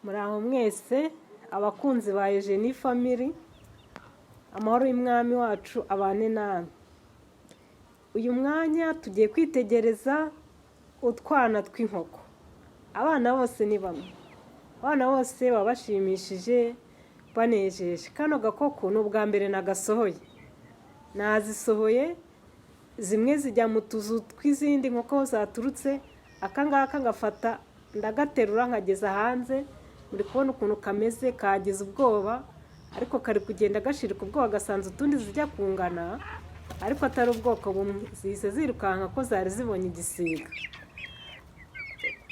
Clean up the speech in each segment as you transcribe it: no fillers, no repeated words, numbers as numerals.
Muraho mwese abakunzi ba Eugenie Family, amahoro y'umwami wacu abane namwe. Uyu mwanya tugiye kwitegereza utwana tw'inkoko. Abana bose ni bamwe, abana bose baba bashimishije, banejeje. Kano gakoko ni ubwa mbere nagasohoye, nazisohoye zimwe zijya mu tuzu tw'izindi nkoko zaturutse, aka ngaka ngafata ndagaterura nkageza hanze. Muri kubona ukuntu kameze, kagize ubwoba ariko kari kugenda gashirika ubwoba, gasanze utundi zijya kungana ariko atari ubwoko bumwe, zihise zirukanka ko zari zibonye igisiga.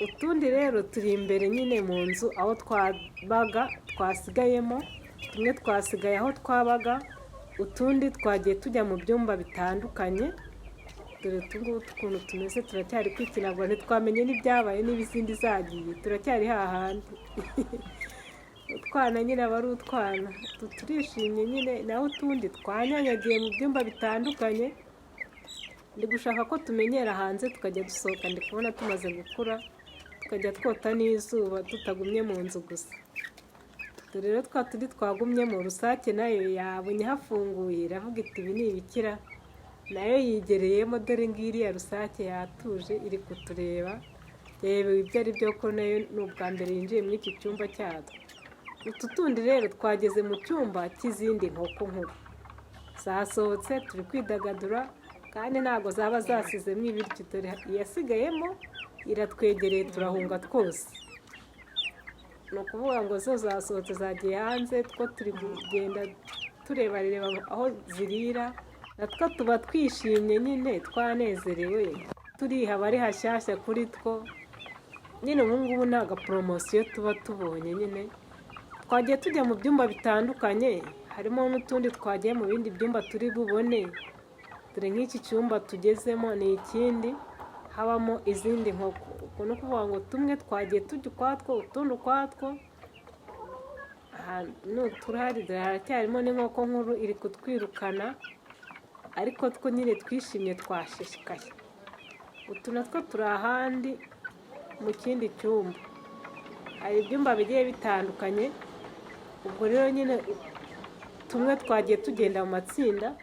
Utundi rero turi imbere nyine mu nzu aho twabaga twasigayemo, tumwe twasigaye aho twabaga, utundi twagiye tujya mu byumba bitandukanye. Dore utu ngutu ukuntu tumeze, turacyari kwikinagura, ntitwamenye n'ibyabaye niba izindi zagiye, turacyari hahandi. Utwana nyine aba ari utwana, utu turishimye nyine, naho utundi twanyanyagiye mu byumba bitandukanye. Ndi gushaka ko tumenyera hanze tukajya dusohoka, ndi kubona tumaze gukura, tukajya twota n'izuba tutagumye mu nzu gusa. Dore rero twa tundi twagumyemo, rusake nayo yabonye hafunguye iravuga iti ibi ni ibikira, nayo yigereyemo. Dore ngiriya rusake yatuje iri kutureba, yayobewe ibyo ari byo ko nayo ni ubwa mbere yinjiye muri iki cyumba cyatwo. Utu tundi rero twageze mu cyumba cy'izindi nkoko nkuru zasohotse, turi kwidagadura kandi ntabwo zaba zasizemo ibiryo. Dore iyasigayemo iratwegereye, turahunga twose. Ni ukuvuga ngo zo zasohotse zagiye hanze, two turi kugenda tureba reba aho zirira, natwo tuba twishimye nyine twanezerewe, turiha abari hashyashya kuri two nyine. Ubu ngubu nta gaporomosiyo tuba tubonye nyine, twagiye tujya mu byumba bitandukanye, harimo n'utundi twagiye mu bindi byumba turi bubone. Dore nk'iki cyumba tugezemo ni ikindi habamo izindi nkoko. Ubwo ni ukuvuga ngo tumwe twagiye tujya ukwatwo, utundi ukwatwo. Turahari, dore haracyarimo n'inkoko nkuru iri kutwirukana, ariko two nyine twishimye twashishikaye. Utu natwo turi ahandi mu kindi cyumba, hari ibyumba bigiye bitandukanye. Ubwo rero nyine tumwe twagiye tugenda mu matsinda,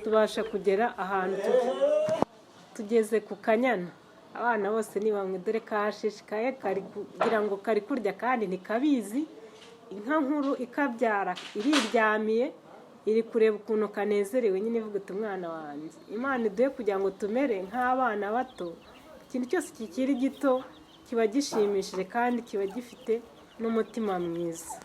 tubasha kugera ahantu tugeze ku kanyana. Abana bose ni bamwe, dore kashishikaye kari kugira ngo kari kurya kandi ntikabizi. Inka nkuru ikabyara iriryamiye, iri kureba ukuntu kanezerewe nyine, ivuga iti umwana wanjye. Imana iduhe kugira ngo tumere nk'abana bato, ikintu cyose kikiri gito kiba gishimishije kandi kiba gifite n'umutima mwiza.